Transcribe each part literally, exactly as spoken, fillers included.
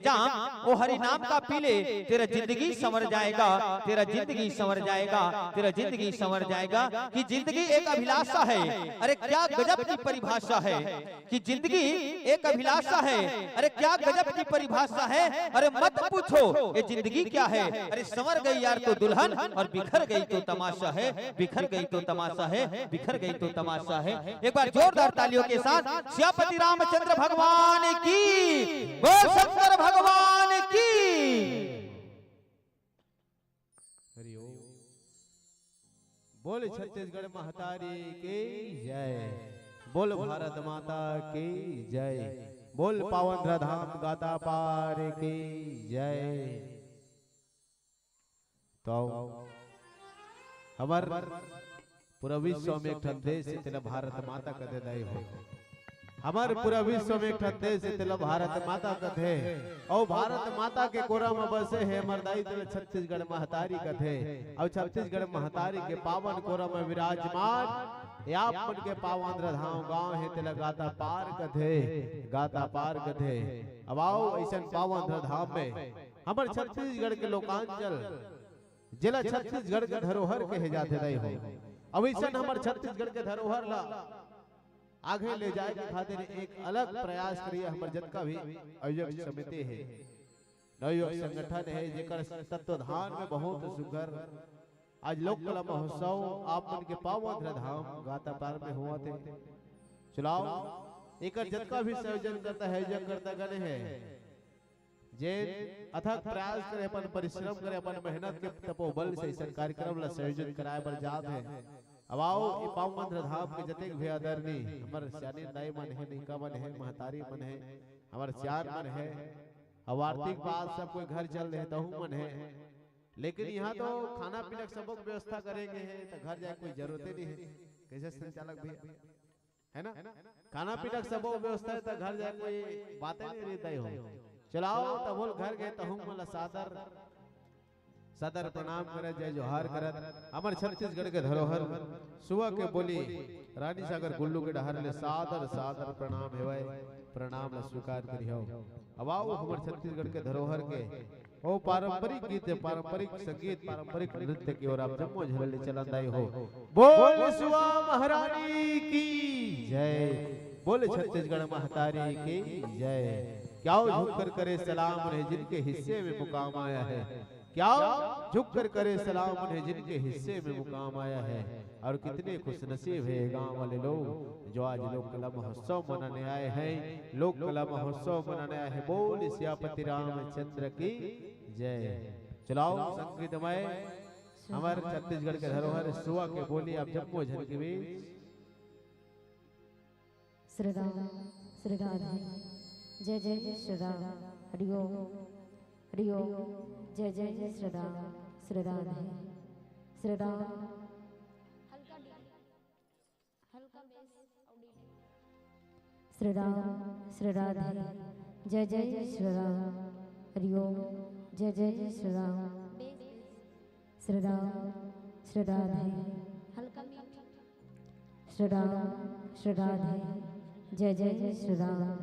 जाम, वो हरि नाम का पी ले, तेरा जिंदगी संवर जाएगा, तेरा जिंदगी संवर जाएगा, तेरा जिंदगी संवर जाएगा। कि जिंदगी एक अभिलाषा है, अरे क्या गजब की परिभाषा है। कि जिंदगी एक अभिलाषा है, अरे क्या गजब की परिभाषा है। अरे मत पूछो ये जिंदगी क्या है, अरे संवर गई यार तो दुल्हन और बिखर गई तो तमाशा है, बिखर गई तो तमाशा है, बिखर गई तो तमाशा है। एक बार जोरदार तालियों के साथ सियापति रामचंद्र भगवान की, बोल शंकर भगवान की। हरि ओम। बोल छत्तीसगढ़ महतारी की जय, बोल भारत माता की जय, बोल पावन धाम गाता पार की जय। तो हमर पूरा विश्व में एक ठन देश हे, तेला भारत माता कथे दाई हो। हमर पूरा विश्व में एक ठन देश हे, तेला भारत माता कथे। अउ भारत माता के कोरा म बसे हे हमर दाई, तेला छत्तीसगढ़ महतारी कथे। अउ छत्तीसगढ़ महतारी के पावन कोरा म विराजमान ये आप मन के पावन धाम गांव हे, तेला गाता पार कथे, गाता पार कथे। अब आओ अइसन पावन धाम में हमर छत्तीसगढ़ के लोकांचल, जेला छत्तीसगढ़ के धरोहर कहे जाथे दाई हो। अब अइसन हमर छत्तीसगढ़ के धरोहर ला आगे ले जाए के खातिर एक अलग प्रयास करिए हमर जतका भी आयोजक समिति हे, नवयुवक संगठन हे, जेकर तत्वाधान में बहुत सुघर आज लोक कला महोत्सव आप मन के पावन धाम गातापार में होवत हे। चलाओ, एकर जतका भी संयोजन करता हे, आयोजक करता गण हे, जे अथक प्रयास करे, अपन परिश्रम करे, अपन मेहनत के तपोबल से अइसन कार्यक्रम ला संयोजित कराए बर जात हे। अब आओ, ये पावन धाम के जतेक भी आदरणीय हमर सियानी दाई मन हे, नइका मन हे, महतारी मन हे, हमर सियान मन हे, अब आरती के बाद सब कोई घर चल दे, तहू मन हे। लेकिन यहाँ तो खाना पीना के सबो के व्यवस्था करे गे हे, त घर जाए कोई जरूरते नहीं हे। कैसे संचालक भैया, है ना? खाना पीना के सबो व्यवस्था हे, त घर जाए कोई बातें नहीं रहता ही हो। चलाओ, तब बोल घर गए, तहू मन ला सादर, सादर प्रणाम करत, जय जोहार करत, हमर छत्तीसगढ़ के धरोहर सुआ के बोली रानी सागर कुल्लू के डहर ले सादर, सादर प्रणाम हेवय, प्रणाम ला स्वीकार करिहव। अब आओ, हमर छत्तीसगढ़ के धरोहर के ओ पारंपरिक गीत, पारंपरिक संगीत, पारंपरिक नृत्य की ओर आप जम्मो झन ले चलन दाई हो। बोल सुआ महारानी की जय, बोल छत्तीसगढ़ महतारी की जय। क्या झुककर करे सलाम उन्हें जिनके हिस्से में मुकाम आया है, क्या झुककर करे सलाम उन्हें जिनके हिस्से में मुकाम आया है। और कितने खुशनसीब है ये गांव वाले लोग जो आज लोक कला महोत्सव मनाने आए हैं, लोक कला महोत्सव मनाने आए हैं। बोल सियापति रामचंद्र की जय। चलाओ संगीतमय हमर छत्तीसगढ़ के धरोहर सुआ के बोली आप जम्मो झन के बीच। श्री राम, श्री राधे, जय जय श्री राम, हरि ओम, हरि ओम, जय जय श्री राम, श्री राधे, श्री राम। श्री राम, श्री राधे, जय जय श्री राम, हरि ओम, जय जय श्री राम, श्री राम, श्री राधे, श्री राम, श्री राधे, जय जय Shri Ram.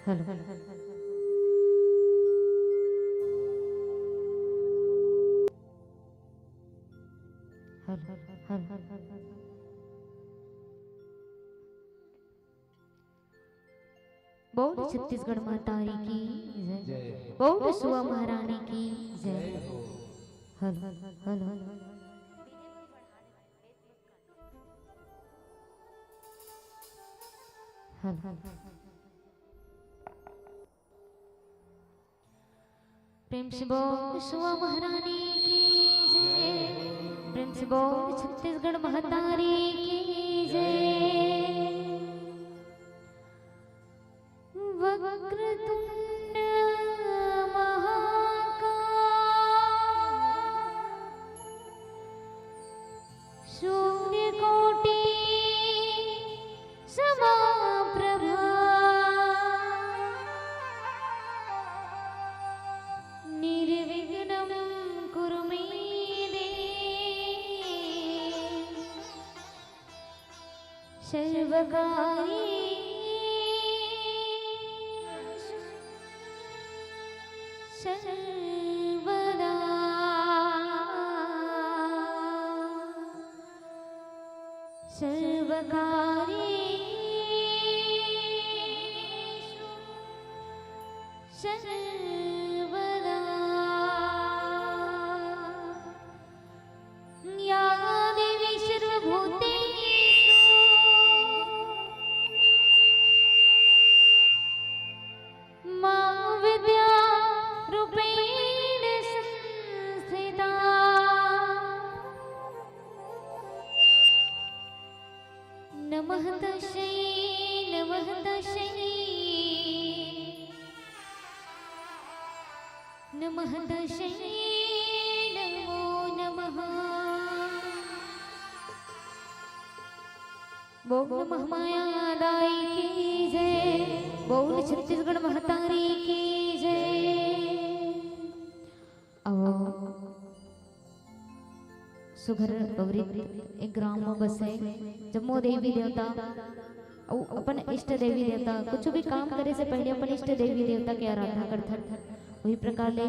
Hello. Hello, hello. बोल छत्तीसगढ़ महतारी की जय। जय। बोल सुआ महारानी की जय। जय हो। Hello, hello. हेलो। प्रेम से बोल सुआ महारानी की जय। प्रेम से बोल छत्तीसगढ़ महतारी की जय। वक्रतुंड महाकाय सूर्यकोटि समाप्रभा। निर्विघ्नं कुरु मे देव सर्वकार्येषु सर्वदा। सर्वकार्येषु सर्वदा। या देवी सर्वभूतेषु मां विद्यारूपेण संस्थिता। नमः तस्यै, नमः तस्यै, नमः तस्यै नमो बोल महामाया दाई की जय, बोल छत्तीसगढ़ महतारी की जय। अब सुघर पवरी एक ग्राम में बसे जम्मो देवी देवता अउ अपन इष्ट देवी देवता, कुछ भी काम करे से पहले अपन इष्ट देवी देवता के आराधना करथन। वही प्रकार ले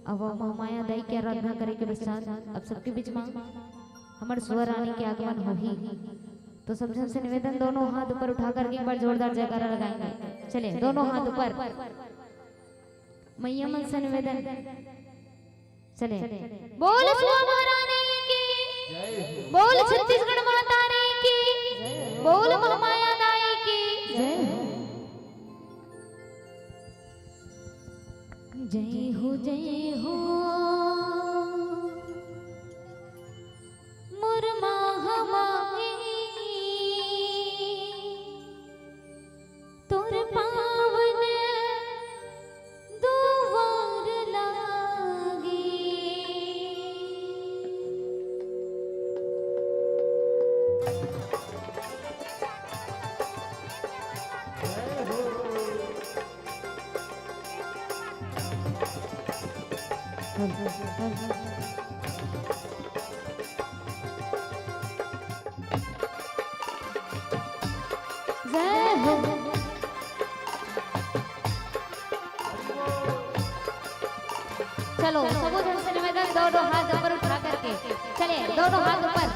अब महामाया दाई के आराधना करे के पश्चात अब सबके बीच में हमर सुआ रानी के आगमन होही। तो सब झन से निवेदन, दोनों हाथ ऊपर उठा करके एक बार जोरदार जयकारा लगाएंगे। चले, दोनों हाथ ऊपर। मैया मन से निवेदन। चले, बोल सुआ महारानी की, बोल छत्तीसगढ़ माता रानी की, बोल महामाया दाई की। जय हो, जय हो, मोर महामाई, तोर पावन दुआर लागे। जय हो। चलो, सबो झन से निवेदन, दोनों हाथ ऊपर उठा करके। चले, दोनों हाथ ऊपर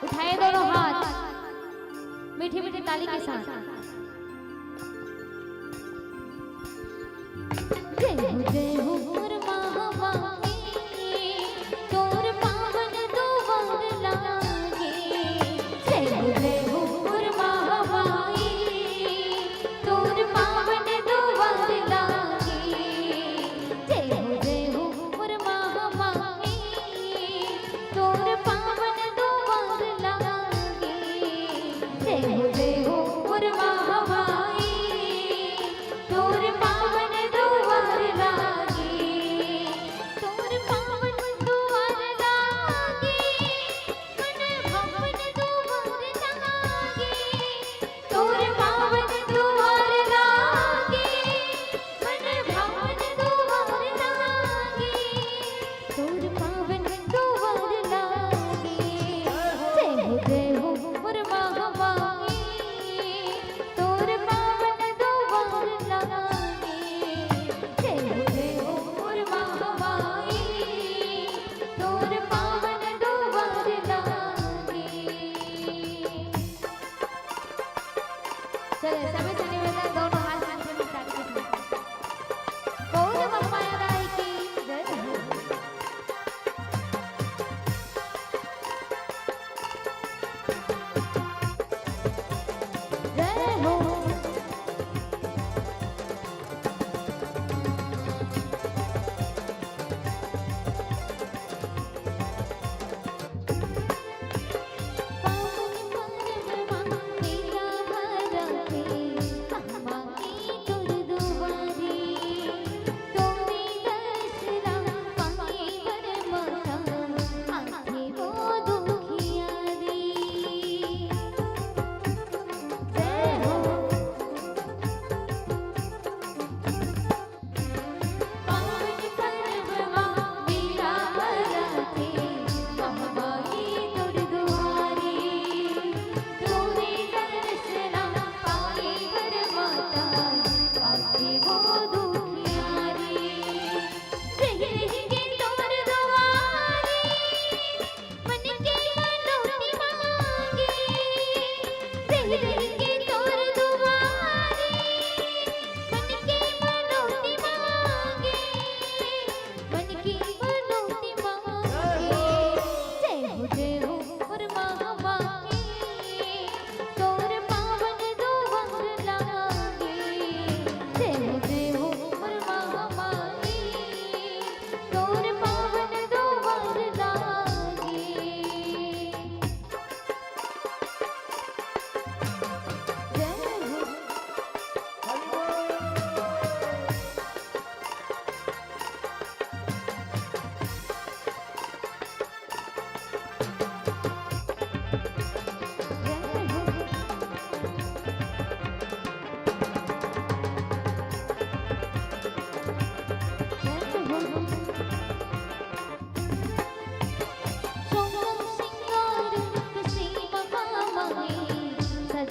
उठाए, दोनों हाथ मीठी मीठी ताली के साथ। जय हो, जय हो, मोर महामाई, तोर पावन दुआर लागे। जय हो, जय हो, मोर महामाई, तोर पावन दुआर लागे। जय हो, जय हो, मोर महामाई, तोर पावन दुआर लागे। जय हो, जय हो, मोर महा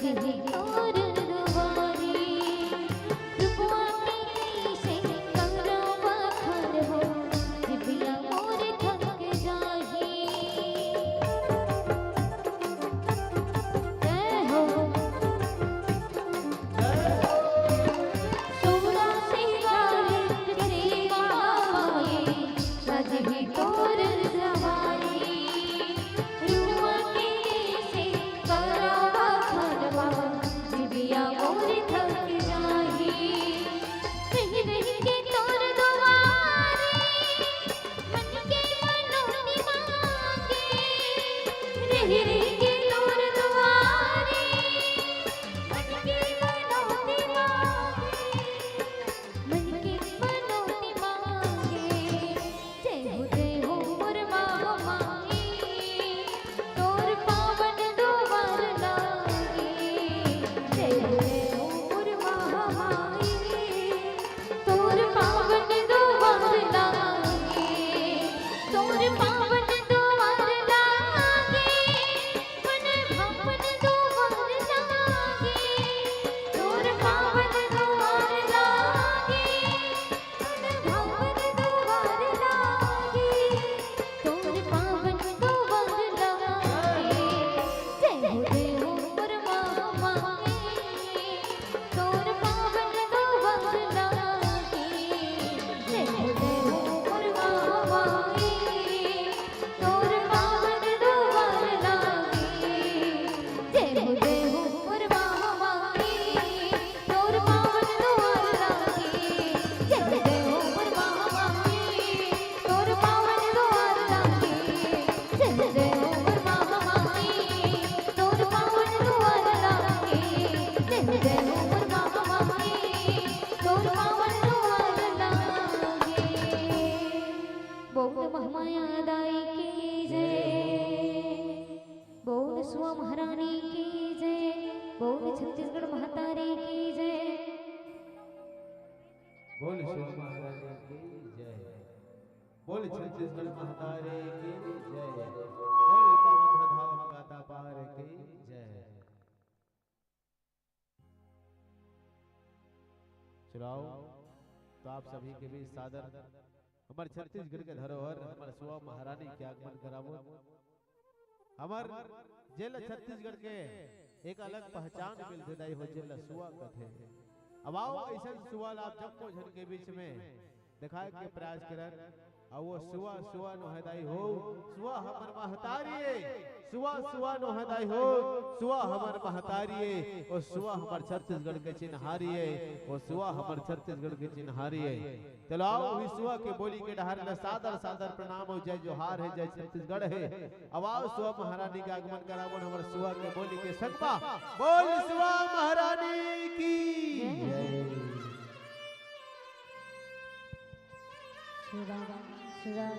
तोर दुआरी, रुपवा के से करवा खन हो, जिबिया मोर थक जाही। जय हो। सुरा सिंगार सेवा माए, सजही तोर सवारी। रुआ के से करवा खनवा, जिबिया मोर थक जाही। रहि रहि के तोर दुआरे, मन के मनौती मांगे। रहि रहि के तोर दुआरे, मन के मनौती मांगे। मन के मनौती मांगे। जय हो, जय हो मोर महामाई, तोर पावन दुआर लागे। जय हो, जय हो मोर महामाई, तोर पावन दुआर लागे। तोर पावन दुआर लागे, मन भावन दुआर लागे। तोर पावन दुआर लागे, मन भावन दुआर लागे। तोर पावन दुआर लागे। जय हो, जय हो मोर महामाई, तोर पावन दुआर लागे। जय हो, जय हो मोर महामाई, तोर पावन दुआर लागे। जय हो, जय हो मोर महामाई, तोर पावन दुआर लागे। जय हो, जय हो मोर महामाई, तोर पावन दुआर लागे। जय हो, जय हो मोर महामाई, तोर पावन दुआर लागे। जय हो, जय हो मोर महामाई, तोर पावन दुआर लागे। बोल महामाया दाई की जय। बोल सुआ महारानी की जय। बोल छत्तीसगढ़ महतारी की जय। बोल सुआ महारानी की जय। बोल छत्तीसगढ़ महतारी की जय। बोल पावन धाम गाता पार की जय। चलाओ, तो आप सभी के बीच सादर हमर छत्तीसगढ़ के धरोहर, हमर सुआ महारानी के आगमन करावो। हमर जेला छत्तीसगढ़ के एक अलग पहचान मिलथे दाई हो, जेला सुआ कथे। अब आओ, अइसन सुआ ला आप जम्मो झन के बीच में देखाए के प्रयास करन। अउ वो सुआ, सुआ नोहे दाई हो, सुआ हमर महतारी ए। सुआ, सुआ नोहे दाई हो, सुआ हमर महतारी ए। ओ सुआ हमर छत्तीसगढ़ के चिन्हारी ए। ओ सुआ हमर छत्तीसगढ़ के चिन्हारी ए। चलो आओ, वही सुआ के बोली के डहर ले सादर सादर प्रणाम अउ जय जोहार हे, जय छत्तीसगढ़ हे। अब आओ सुआ महारानी के आगमन करावन हमर सुआ के बोली के संग मा। बोल सुआ महारानी की जय। श्री राम, श्री राम,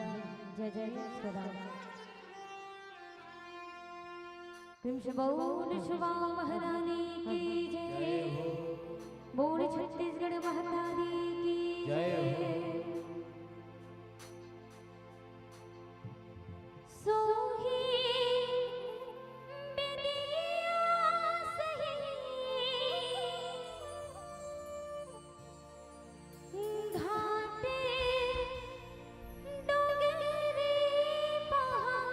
जय जय श्री राम। प्रेम से बोल सुआ महारानी की जय। बोल छत्तीसगढ़ महतारी की जय। सोही बेदिया सही घाटे डोंगरे पहाड़,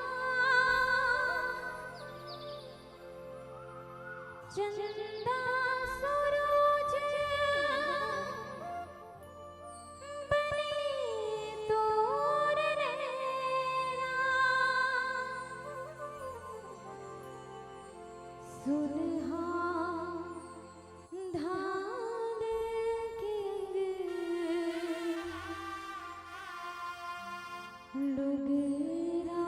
चंदा सूरज बने तोर नैना। सुनहा धान के अंग लुगरा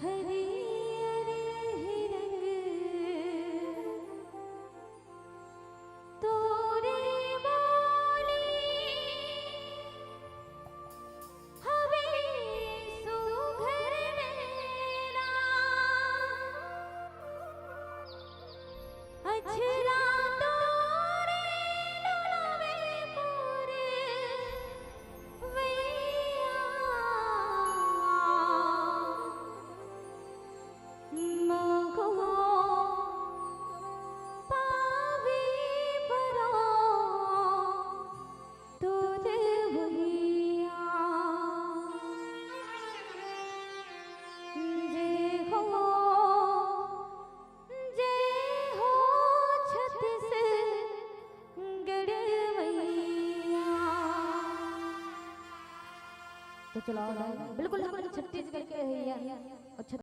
हरियर ही रंग। तोरे बोली हवे सुघर नैना। चलाओ भाई, बिल्कुल हमन छत्तीसगढ़ के हइया। अच्छा,